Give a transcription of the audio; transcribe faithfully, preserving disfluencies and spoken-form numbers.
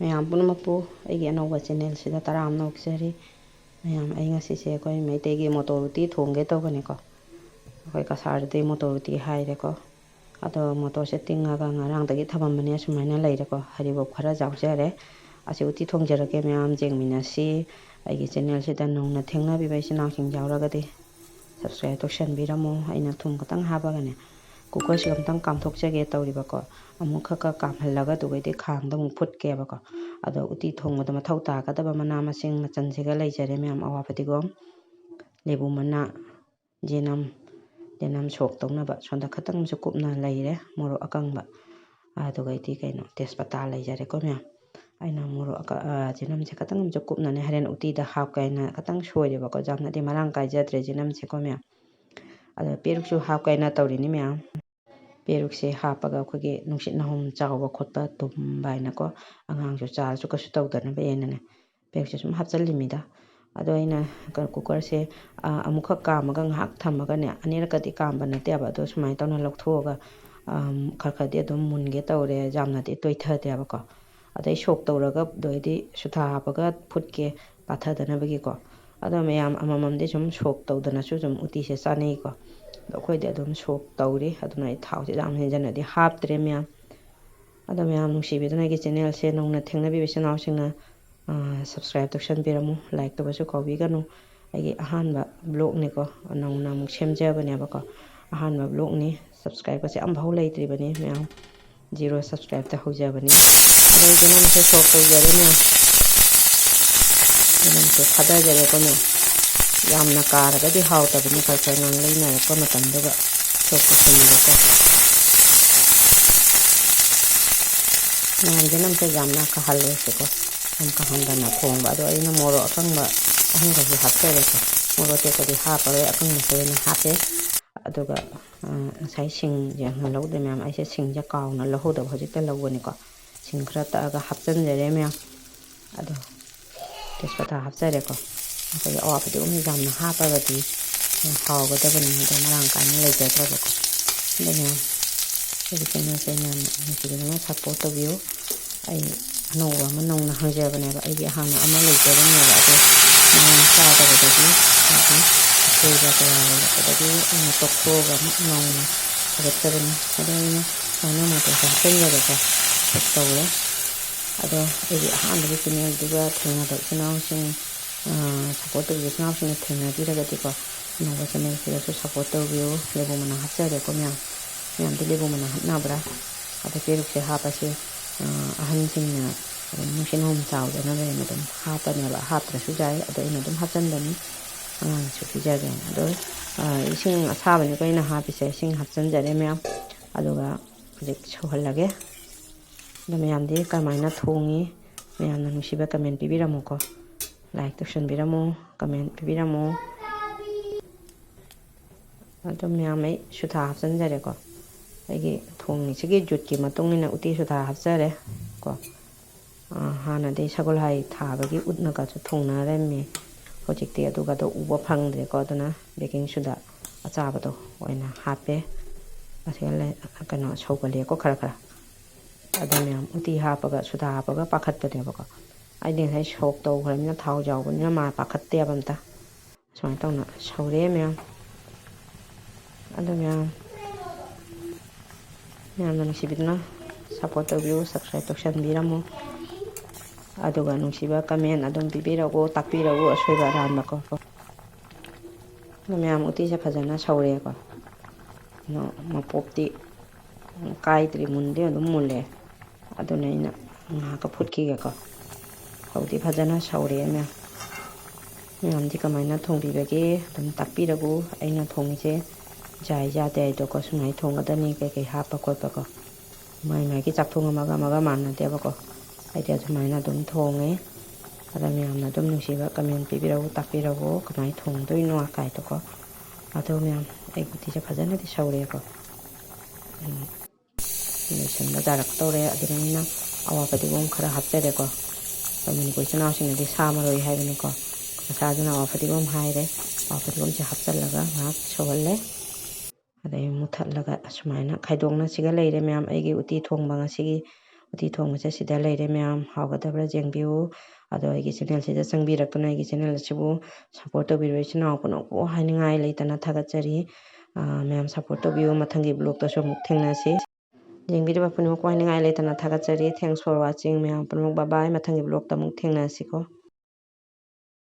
ꯃꯌꯥꯝ ꯄꯨꯝꯅꯃꯛꯄꯨ ꯑꯩꯒꯤ ꯑꯅꯧꯕ ꯆꯦꯅꯦꯜꯁꯤꯗ ꯇꯔꯥꯝꯅ ꯑꯣꯛꯆꯔꯤ꯫ ꯃꯌꯥꯝ, ꯑꯩ ꯉꯁꯤꯁꯦ ꯑꯩꯈꯣꯏ ꯃꯩꯇꯩꯒꯤ ꯃꯣꯇꯣꯔ ꯎꯇꯤ ꯊꯣꯡꯒꯦ ꯇꯧꯕꯅꯤꯀꯣ꯫ ꯑꯩꯈꯣꯏ ꯀꯁꯥꯔꯗꯗꯤ ꯃꯣꯇꯣꯔ ꯎꯇꯤ ꯍꯥꯏꯔꯦꯀꯣ꯫ ꯑꯗꯣ ꯃꯣꯇꯣꯔꯁꯦ ꯇꯤꯡꯉꯒ ꯉꯔꯥꯡꯗꯒꯤ ꯊꯝꯃꯝꯕꯅꯦ, ꯑꯁꯨꯃꯥꯏꯅ ꯂꯩꯔꯦꯀꯣ꯫ ꯍꯔꯤꯕꯣꯞ ꯈꯔ ꯌꯥꯎꯖꯔꯦ꯫ ꯑꯁꯤ ꯎꯇꯤ ꯊꯣꯡꯖꯔꯒꯦ ꯃꯌꯥꯝ, ꯌꯦꯡꯃꯤꯟꯅꯁꯤ꯫ ꯑꯩꯒꯤ ꯆꯦꯅꯦꯜꯁꯤꯗ ꯅꯧꯅ ꯊꯦꯡꯅꯕꯤꯕ ꯏꯆꯤꯟ ꯏꯅꯥꯎꯁꯤꯡ ꯌꯥꯎꯔꯒꯗꯤ subscribe ꯇꯧꯁꯟꯕꯤꯔꯝꯃꯣ꯫ ꯑꯩꯅ ꯊꯨꯝ ꯈꯛꯇꯪ ꯍꯥꯞꯄꯒꯅꯦ, ꯀꯨꯀꯔꯁꯤꯒ ꯑꯝꯇꯪ ꯀꯥꯝꯊꯣꯛꯆꯒꯦ ꯇꯧꯔꯤꯕꯀꯣ꯫ ꯑꯃꯨꯛ ꯈꯔ ꯈꯔ ꯀꯥꯝꯍꯜꯂꯒ ꯑꯗꯨꯒꯩꯗꯤ ꯈꯥꯡꯗ ꯑꯃꯨꯛ ꯐꯨꯠꯀꯦꯕꯀꯣ꯫ ꯑꯗꯣ ꯎꯇꯤ ꯊꯣꯡꯕꯗ ꯃꯊꯧ ꯇꯥꯒꯗꯕ ꯃꯅꯥ ꯃꯁꯤꯡ ꯃꯆꯜꯁꯤꯒ ꯂꯩꯖꯔꯦ ꯃꯌꯥꯝ: ꯑꯋꯥ ꯐꯗꯤꯒꯣꯝ, ꯂꯦꯕꯨ ꯃꯅꯥ, ꯌꯦꯅꯝ, ꯌꯦꯅꯝ ꯁꯣꯛ ꯇꯧꯅꯕ ꯁꯣꯝꯗ ꯈꯇꯪ ꯑꯃꯁꯨ ꯀꯨꯞꯅ ꯂꯩꯔꯦ, ꯃꯣꯔꯣꯛ ꯑꯀꯪꯕ, ꯑꯗꯨꯒꯩꯗꯤ ꯀꯩꯅꯣ, ꯇꯦꯖꯄꯇꯥ ꯂꯩꯖꯔꯦꯀꯣ ꯃꯌꯥꯝ꯫ ꯑꯩꯅ ꯃꯣꯔꯣꯛ ꯑꯀ-, ꯑ, ꯌꯦꯅꯝꯁꯦ ꯈꯇꯪ ꯑꯃꯁꯨ ꯀꯨꯞꯅꯅꯦ, ꯍꯣꯔꯦꯟ ꯎꯇꯤꯗ ꯍꯥꯞꯀꯦ ꯍꯥꯏꯅ ꯈꯇꯪ ꯁꯣꯏꯔꯦꯕꯀꯣ, ꯌꯥꯝꯅꯗꯤ ꯃꯔꯥꯡ ꯀꯥꯏꯖꯗ꯭ꯔꯦ ꯌꯦꯅꯝꯁꯦꯀꯣ ꯃꯌꯥꯝ꯫ ꯑꯗꯣ ꯄꯦꯔꯨꯛꯁꯨ ꯍꯥꯞꯀꯦ ꯍꯥꯏꯅ ꯇꯧꯔꯤꯅꯤ ꯃꯌꯥꯝ꯫ ꯄꯦꯔꯨꯛꯁꯦ ꯍꯥꯞꯄꯒ ꯑꯩꯈꯣꯏꯒꯤ ꯅꯨꯡꯁꯤꯠ ꯅꯥꯍꯨꯝ ꯆꯥꯎꯕ ꯈꯣꯠꯄ ꯇꯨꯝꯕ ꯍꯥꯏꯅꯀꯣ, ꯑꯉꯥꯡꯁꯨ ꯆꯥꯔꯁꯨ ꯀꯩꯁꯨ ꯇꯧꯗꯅꯕ ꯍꯥꯏꯅꯅꯦ, ꯄꯦꯔꯨꯛꯁꯦ ꯁꯨꯝ ꯍꯥꯞꯆꯜꯂꯤꯃꯤꯗ꯫ ꯑꯗꯣ ꯑꯩꯅ ꯀ-, ꯀꯨꯀꯔꯁꯦ, ꯑ, ꯑꯃꯨꯛꯈꯛ ꯀꯥꯝꯃꯒ ꯉꯥꯏꯍꯥꯛ ꯊꯝꯃꯒꯅꯦ, ꯑꯅꯤꯔꯛꯀꯗꯤ ꯀꯥꯝꯕ ꯅꯠꯇꯦꯕ, ꯑꯗꯣ ꯁꯨꯃꯥꯏꯅ ꯇꯧꯅ ꯂꯧꯊꯣꯛꯑꯒ, ꯑꯝ, ꯈꯔ ꯈꯔꯗꯤ ꯑꯗꯨꯝ ꯃꯨꯟꯒꯦ ꯇꯧꯔꯦ, ꯌꯥꯝꯅꯗꯤ ꯇꯣꯏꯊꯗꯦꯕꯀꯣ꯫ ꯑꯗꯩ ꯁꯣꯛ ꯇꯧꯔꯒ ꯑꯗꯩꯗꯤ ꯁꯨꯊꯥ ꯍꯥꯞꯄꯒ ꯐꯨꯠꯀꯦ ꯄꯥꯊꯗꯅꯕꯒꯤꯀꯣ꯫ ꯑꯗꯣ ꯃꯌꯥꯝ ꯑꯃꯃꯝꯗꯤ ꯁꯨꯝ ꯁꯣꯛ ꯇꯧꯗꯅꯁꯨ ꯁꯨꯝ ꯎꯇꯤꯁꯦ ꯆꯥꯅꯩꯀꯣ꯫ ꯑꯗꯣ ꯑꯩꯈꯣꯏꯗꯤ ꯑꯗꯨꯝ ꯁꯣꯛ ꯇꯧꯔꯤ, ꯑꯗꯨꯅ ꯑꯩ ꯊꯥꯎꯁꯦ ꯌꯥꯝ ꯍꯦꯟꯖꯟꯅꯗꯤ ꯍꯥꯞꯇ꯭ꯔꯦ ꯃꯌꯥꯝ꯫ ꯑꯗꯣ ꯃꯌꯥꯝ ꯅꯨꯡꯁꯤꯕꯤꯗꯨꯅ ꯑꯩꯒꯤ ꯆꯦꯅꯦꯜꯁꯦ ꯅꯧꯅ ꯊꯦꯡꯅꯕꯤꯕ ꯏꯆꯤꯟ ꯏꯅꯥꯎꯁꯤꯡꯅ, ꯑ, subscribe ꯇꯧꯁꯟꯕꯤꯔꯝꯃꯨ, like ꯇꯧꯕꯁꯨ ꯀꯥꯎꯕꯤꯒꯅꯨ꯫ ꯑꯩꯒꯤ ꯑꯍꯥꯟꯕ vlogꯅꯤꯀꯣ, ꯅꯧꯅ ꯑꯃꯨꯛ ꯁꯦꯝꯖꯕꯅꯦꯕꯀꯣ, ꯑꯍꯥꯟꯕ vlogꯅꯤ꯫ Subscriberꯁꯦ ꯑꯝꯐꯥꯎ ꯂꯩꯇ꯭ꯔꯤꯕꯅꯤ ꯃꯌꯥꯝ, zero subscribeꯇ ꯍꯧꯖꯕꯅꯤ꯫ ꯑꯗꯣ ꯑꯩ ꯌꯦꯅꯝꯁꯦ ꯁꯣꯛ ꯇꯧꯖꯔꯦ ꯃꯌꯥꯝ, ꯌꯦꯅꯝꯁꯦ ꯊꯥꯗꯖꯔꯦꯀꯣ ꯃꯌꯥꯝ꯫ ꯌꯥꯝꯅ ꯀꯥꯔꯒꯗꯤ ꯍꯥꯎꯇꯕꯅꯤ, ꯈꯔ ꯈꯔ ꯉꯥꯡ ꯂꯩꯅꯔꯛꯄ ꯃꯇꯝꯗꯨꯗ ꯁꯣꯛ ꯇꯧꯁꯟꯕꯤꯔꯦꯀꯣ꯫ ꯃꯌꯥꯝ ꯌꯦꯅꯝꯁꯦ ꯌꯥꯝꯅ ꯀꯥꯍꯜꯂꯣꯏꯁꯦꯀꯣ, ꯌꯥꯝ ꯀꯥꯍꯟꯗꯅ ꯊꯣꯡꯕ꯫ ꯑꯗꯣ ꯑꯩꯅ ꯃꯣꯔꯣꯛ ꯑꯀꯪꯕ ꯑꯍꯨꯝꯒꯁꯨ ꯍꯥꯞꯆꯔꯦꯀꯣ꯫ ꯃꯣꯔꯣꯛ ꯑꯇꯦꯛꯄꯗꯤ ꯍꯥꯞꯄꯔꯣꯏ, ꯑꯀꯪꯕꯁꯦ ꯑꯣꯏꯅ ꯍꯥꯞꯄꯦ꯫ ꯑꯗꯨꯒ, ꯑ, ꯉꯁꯥꯏ ꯁꯤꯡꯁꯦ ꯉꯥꯜꯍꯧꯗ꯭ꯔꯦ ꯃꯌꯥꯝ, ꯑꯩꯁꯦ ꯁꯤꯡꯁꯦ ꯀꯥꯎꯅ ꯂꯧꯍꯧꯗꯕ, ꯍꯧꯖꯤꯛꯇ ꯂꯧꯕꯅꯤꯀꯣ꯫ ꯁꯤꯡ ꯈꯔ ꯇꯛꯑꯒ ꯍꯥꯞꯆꯤꯟꯖꯔꯦ ꯃꯌꯥꯝ꯫ ꯑꯗꯣ ꯇꯦꯖꯄꯇꯥ ꯍꯥꯞꯆꯔꯦꯀꯣ꯫ ꯑꯩꯈꯣꯏꯒꯤ ꯑꯋꯥ ꯐꯗꯤꯒꯣꯝꯁꯦ ꯌꯥꯝꯅ ꯍꯥꯞꯄꯒꯗꯤ ꯍꯥꯎꯒꯗꯕꯅꯤ, ꯑꯗꯣ ꯃꯔꯥꯡ ꯀꯥꯏꯅ ꯂꯩꯖꯗ꯭ꯔꯕꯀꯣ꯫ ꯑꯗꯨꯅ ꯑꯩꯒꯤ ꯆꯦꯅꯦꯜꯁꯦ ꯃꯌꯥꯝꯅ ꯅꯨꯡꯁꯤꯕꯤꯗꯨꯅ support ꯇꯧꯕꯤꯌꯨ꯫ ꯑꯩ ꯑꯅꯧꯕ ꯑꯃ ꯅꯧꯅ ꯍꯥꯡꯖꯕꯅꯦꯕ꯫ ꯑꯩꯒꯤ ꯍꯥꯟꯅ ꯑꯃ ꯂꯩꯖꯕꯅꯦꯕ, ꯑꯗꯣ ꯃꯉꯣꯟ ꯆꯥꯗꯕꯗꯒꯤ, ꯍꯥꯏꯗꯤ ꯑꯁꯣꯏꯕ ꯀꯌꯥ ꯂꯩꯔꯛꯄꯗꯒꯤ ꯑꯩꯅ ꯇꯣꯛꯊꯣꯛꯑꯒ ꯑꯃꯨꯛ ꯅꯧꯅ ꯍꯧꯒꯠꯆꯕꯅꯤ꯫ ꯑꯗꯣ ꯑꯩꯅ ꯁꯨꯃꯥꯏꯅ ꯃꯣꯇꯣꯔꯁꯦ ꯍꯥꯞꯆꯤꯟꯖꯔꯦꯀꯣ, ꯇꯧꯔꯦ꯫ ꯑꯗꯣ ꯑꯩꯒꯤ ꯑꯍꯥꯟꯕꯒꯤ ꯆꯦꯅꯦꯜꯗꯨꯒ ꯊꯦꯡꯅꯕ ꯏꯆꯤꯟ ꯏꯅꯥꯎꯁꯤꯡ, ꯁꯞꯄꯣꯔꯠ ꯇꯧꯕꯤꯕ ꯏꯆꯤꯟ ꯏꯅꯥꯎꯁꯤꯡꯅ ꯊꯦꯡꯅꯕꯤꯔꯒꯗꯤꯀꯣ, ꯑꯅꯧꯕ ꯆꯦꯅꯦꯜꯁꯤꯗꯁꯨ ꯁꯞꯄꯣꯔꯠ ꯇꯧꯕꯤꯌꯨ꯫ ꯂꯦꯕꯨ ꯃꯅꯥ ꯍꯥꯞꯆꯔꯦꯀꯣ ꯃꯌꯥꯝ꯫ ꯃꯌꯥꯝꯗꯤ ꯂꯦꯕꯨ ꯃꯅꯥ ꯍꯥꯞꯅꯕ꯭ꯔꯥ? ꯑꯗꯣ ꯄꯦꯔꯨꯛꯁꯦ ꯍꯥꯞꯄꯁꯦ꯫ ꯑꯍꯟꯁꯤꯡꯅ ꯑꯗꯨꯝ ꯅꯨꯡꯁꯤꯠ ꯅꯨꯡ ꯆꯥꯎꯗꯅꯕꯅ ꯑꯗꯨꯝ ꯍꯥꯞꯄꯅꯦꯕ, ꯍꯥꯞꯇ꯭ꯔꯁꯨ ꯌꯥꯏ꯫ ꯑꯗꯣ ꯑꯩꯅ ꯑꯗꯨꯝ ꯍꯥꯞꯆꯤꯟꯕꯅꯤ, ꯑꯉꯥꯡꯒꯤꯁꯨ ꯄꯤꯖꯒꯦꯅ꯫ ꯑꯗꯣ ꯏꯁꯤꯡ ꯑꯁꯥꯕꯅꯤꯀꯣ ꯑꯩꯅ ꯍꯥꯞꯄꯤꯁꯦ, ꯏꯁꯤꯡ ꯍꯥꯞꯆꯤꯟꯖꯔꯦ ꯃꯌꯥꯝ꯫ ꯑꯗꯨꯒ ꯍꯧꯖꯤꯛ ꯁꯧꯍꯜꯂꯒꯦ꯫ ꯑꯗꯣ ꯃꯌꯥꯝꯗꯤ ꯀꯃꯥꯏꯅ ꯊꯣꯡꯉꯤ? ꯃꯌꯥꯝꯅ ꯅꯨꯡꯁꯤꯕ ꯀꯃꯦꯟ ꯄꯤꯕꯤꯔꯝꯃꯨꯀꯣ, ꯂꯥꯏꯛ ꯇꯧꯁꯟꯕꯤꯔꯝꯃꯨ, ꯀꯃꯦꯟ ꯄꯤꯕꯤꯔꯝꯃꯨ꯫ ꯑꯗꯣ ꯃꯌꯥꯝ ꯑꯩ ꯁꯨꯊꯥ ꯍꯥꯞꯆꯤꯟꯖꯔꯦꯀꯣ꯫ ꯑꯩꯒꯤ ꯊꯣꯡꯉꯤꯁꯤꯒꯤ ꯖꯨꯠꯀꯤ ꯃꯇꯨꯡ ꯏꯟꯅ ꯎꯇꯤ ꯁꯨꯊꯥ ꯍꯥꯞꯆꯔꯦ ꯀꯣ꯫ ꯍꯥꯟꯅꯗꯤ ꯁꯒꯣꯜꯍꯋꯥꯏ ꯊꯥꯕꯒꯤ ꯎꯠꯅꯒꯁꯨ ꯊꯣꯡꯅꯔꯝꯃꯤ꯫ ꯍꯧꯖꯤꯛꯇꯤ ꯑꯗꯨꯒꯗꯣ ꯎꯕ ꯐꯪꯗ꯭ꯔꯦꯀꯣ꯫ ꯑꯗꯨꯅ ꯕꯦꯀꯤꯡ ꯁꯣꯗꯥ ꯑꯆꯥꯕꯗꯣ ꯑꯣꯏꯅ ꯍꯥꯞꯄꯦ꯫ ꯑꯁꯤꯒ ꯀꯩꯅꯣ ꯁꯧꯒꯠꯂꯦꯀꯣ ꯈꯔ ꯈꯔ꯫ ꯑꯗꯣ ꯃꯌꯥꯝ ꯎꯇꯤ ꯍꯥꯞꯄꯒ ꯁꯣꯗꯥ ꯍꯥꯞꯄꯒ ꯄꯥꯈꯠꯄꯅꯦꯕꯀꯣ꯫ ꯑꯩꯗꯤ ꯉꯁꯥꯏ ꯁꯣꯛ ꯇꯧꯈ꯭ꯔꯕꯅꯤꯅ, ꯊꯥꯎ ꯌꯥꯎꯕꯅꯤꯅ ꯃꯥ ꯄꯥꯈꯠꯇꯦꯕ ꯑꯝꯇ꯫ ꯁꯨꯃꯥꯏꯅ ꯇꯧꯅ ꯁꯧꯔꯦ ꯃꯌꯥꯝ꯫ ꯑꯗꯣ ꯃꯌꯥꯝ, ꯃꯌꯥꯝꯅ ꯅꯨꯡꯁꯤꯕꯤꯗꯨꯅ ꯁꯞꯄꯣꯔꯠ ꯇꯧꯕꯤꯌꯨ, ꯁꯞꯁꯀ꯭ꯔꯥꯏꯞ ꯇꯧꯁꯟꯕꯤꯔꯝꯃꯨ꯫ ꯑꯗꯨꯒ ꯅꯨꯡꯁꯤꯕ ꯀꯃꯦꯟ ꯑꯗꯨꯝ ꯄꯤꯕꯤꯔꯛꯎ, ꯇꯥꯛꯄꯤꯔꯛꯎ ꯑꯁꯣꯏꯕ ꯑꯔꯥꯟꯕꯀꯣ꯫ ꯑꯗꯣ ꯃꯌꯥꯝ ꯎꯇꯤꯁꯦ ꯐꯖꯅ ꯁꯧꯔꯦꯀꯣ꯫ ꯀꯩꯅꯣ, ꯃꯄꯣꯞꯇꯤ ꯀꯥꯏꯗ꯭ꯔꯤ, ꯃꯨꯟꯗꯤ ꯑꯗꯨꯝ ꯃꯨꯜꯂꯦ꯫ ꯑꯗꯨꯅ ꯑꯩꯅ ꯉꯥꯏꯍꯥꯛꯀ ꯐꯨꯠꯈꯤꯒꯦꯀꯣ꯫ ꯍꯧꯖꯤꯛ ꯐꯖꯅ ꯁꯧꯔꯦ ꯃꯌꯥꯝ꯫ ꯃꯌꯥꯝꯗꯤ ꯀꯃꯥꯏꯅ ꯊꯣꯡꯕꯤꯕꯒꯦ? ꯑꯗꯨꯝ ꯇꯥꯛꯄꯤꯔꯛꯎ꯫ ꯑꯩꯅ ꯊꯣꯡꯉꯤꯁꯦ ꯖꯥꯏ ꯖꯥꯗꯦ ꯍꯥꯏꯗꯣꯀꯣ, ꯁꯨꯃꯥꯏꯅ ꯊꯣꯡꯒꯗꯕꯅꯤ, ꯀꯩꯀꯩ ꯍꯥꯞꯄ ꯈꯣꯠꯄꯀꯣ꯫ ꯃꯥꯏ ꯃꯥꯏꯒꯤ ꯆꯥꯛꯊꯣꯡ ꯑꯃꯒ ꯑꯃꯒ ꯃꯥꯟꯅꯗꯦꯕꯀꯣ꯫ ꯑꯩꯗꯤ ꯑꯁꯨꯃꯥꯏꯅ ꯑꯗꯨꯝ ꯊꯣꯡꯉꯦ꯫ ꯑꯗ ꯃꯌꯥꯝꯅ ꯑꯗꯨꯝ ꯅꯨꯡꯁꯤꯕ ꯀꯃꯦꯟ ꯄꯤꯕꯤꯔꯛꯎ, ꯇꯥꯛꯄꯤꯔꯛꯎ, ꯀꯃꯥꯏꯅ ꯊꯣꯡꯗꯣꯏꯅꯣ ꯀꯥꯏꯗꯣꯀꯣ꯫ ꯑꯗꯣ ꯃꯌꯥꯝ, ꯑꯩ ꯎꯇꯤꯁꯦ ꯐꯖꯅꯗꯤ ꯁꯧꯔꯦꯀꯣ꯫ ꯎꯝ, ꯂꯣꯏꯁꯤꯟꯕ ꯇꯥꯔꯛꯇꯧꯔꯦ꯫ ꯑꯗꯨꯅ ꯑꯩꯅ ꯑꯋꯥ ꯐꯗꯤꯒꯣꯝ ꯈꯔ ꯍꯥꯞꯆꯔꯦꯀꯣ꯫ ꯑꯩꯈꯣꯏ ꯃꯅꯤꯄꯨꯔ ꯏꯆꯤꯟ ꯏꯅꯥꯎꯁꯤꯡꯅꯗꯤ ꯁꯥ ꯃꯔꯣꯏ ꯍꯥꯏꯕꯅꯤꯀꯣ꯫ ꯃꯁꯥꯗꯨꯅ ꯑꯋꯥ ꯐꯗꯤꯒꯣꯝ ꯍꯥꯏꯔꯦ꯫ ꯑꯋꯥ ꯐꯗꯤꯒꯣꯝꯁꯦ ꯍꯥꯞꯆꯤꯜꯂꯒ ꯉꯥꯏꯍꯥꯛ ꯁꯧꯍꯜꯂꯦ꯫ ꯑꯗꯩ ꯃꯨꯊꯠꯂꯒ ꯑꯁꯨꯃꯥꯏꯅ ꯈꯥꯏꯗꯣꯛꯅꯁꯤꯒ ꯂꯩꯔꯦ ꯃꯌꯥꯝ꯫ ꯑꯩꯒꯤ ꯎꯇꯤ ꯊꯣꯡꯕ ꯉꯁꯤꯒꯤ ꯎꯇꯤ ꯊꯣꯡꯕꯁꯦ ꯁꯤꯗ ꯂꯩꯔꯦ ꯃꯌꯥꯝ꯫ ꯍꯥꯎꯒꯗꯕ꯭ꯔꯥ ꯌꯦꯡꯕꯤꯌꯨ꯫ ꯑꯗꯣ ꯑꯩꯒꯤ channelꯁꯤꯗ ꯆꯪꯕꯤꯔꯛꯇꯨꯅ ꯑꯩꯒꯤ channel ꯑꯁꯤꯕꯨ support ꯇꯧꯕꯤꯔꯤꯕ ꯏꯆꯤꯟ ꯏꯅꯥꯎ ꯄꯨꯝꯅꯃꯛꯄꯨ ꯍꯥꯏꯅꯤꯡꯉꯥꯏ ꯂꯩꯇꯅ ꯊꯥꯒꯠꯆꯔꯤ꯫ ꯑ, ꯃꯌꯥꯝ support ꯇꯧꯕꯤꯌꯨ꯫ ꯃꯊꯪꯒꯤ vlogꯇꯁꯨ ꯑꯃꯨꯛ ꯊꯦꯡꯅꯁꯤ꯫ ꯌꯦꯡꯕꯤꯔꯤꯕ ꯄꯨꯝꯅꯃꯛꯄꯨ ꯍꯥꯏꯅꯤꯡꯉꯥꯏ ꯂꯩꯇꯅ ꯊꯥꯒꯠꯆꯔꯤ꯫ Thanks for watching ꯃꯌꯥꯝ ꯄꯨꯝꯅꯃꯛ꯫ Bye bye꯫ ꯃꯊꯪꯒꯤ vlogꯇ ꯑꯃꯨꯛ ꯊꯦꯡꯅꯁꯤꯀꯣ꯫